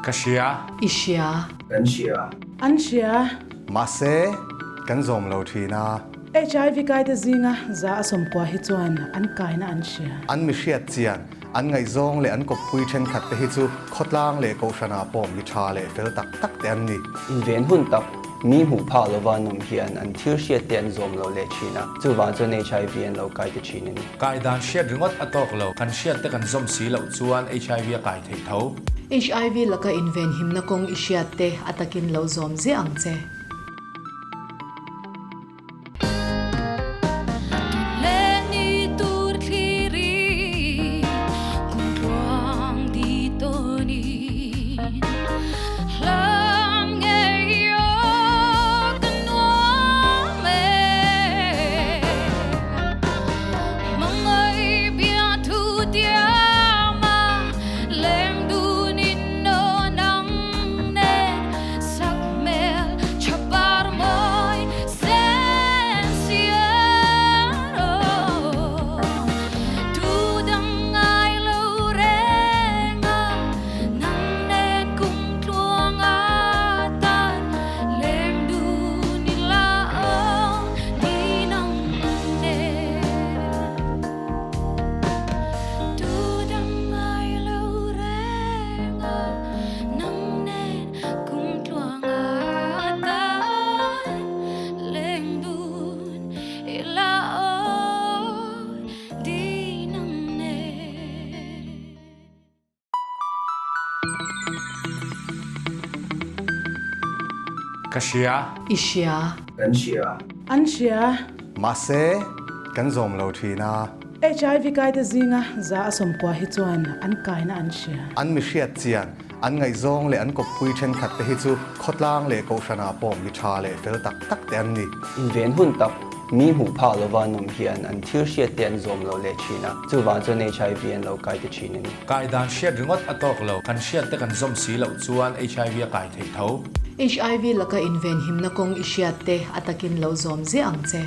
Ka hria. I hria. Kan hria. An hria. Mahse, kan zawm lo thin a. HIV kaite zinga za a sawmkua hi chuan an kaina an hria. An mi hriat chian, an ngaihzawng leh an kawppui thenkhat te hi chu khawtlang leh kohhranah pawh mi tha leh fel tak tak te an ni. Inven hun tak, mi hmuh phak lova an awm hian an thil hriat te an zawm lo leh thin a, chuvang chuan HIV an lo kai ta thin a ni. Kai dan hriat ringawt a tawk lo, kan hriat te kan zawm si loh chuan HIV a kai theih tho. HIV laka inven himna kawng i hriat te a takin lo zawm ziah ang che. Ka hria. I hria. Kan hria. An hria. Mahse, kan zawm lo thin a. HIV kaite zinga za a sawmkua hi chuan an kaina an hria. An mi hriat chian, an ngaihzawng leh an kawppui thenkhat te hi chu khawtlang leh kohhranah pawh mi tha leh fel tak tak te an ni. Inven hun tak, mi hmuh phak lova an awm hian an thil hriat te an zawm lo leh thin a, chuvang chuan HIV an lo kai ta thin a ni. Kai dan hriat ringawt a tawk lo, kan hriat te kan zawm si loh chuan HIV a kai theih tho. HIV laka inven himna kawng i hriat te a takin lo zawm ziah ang che.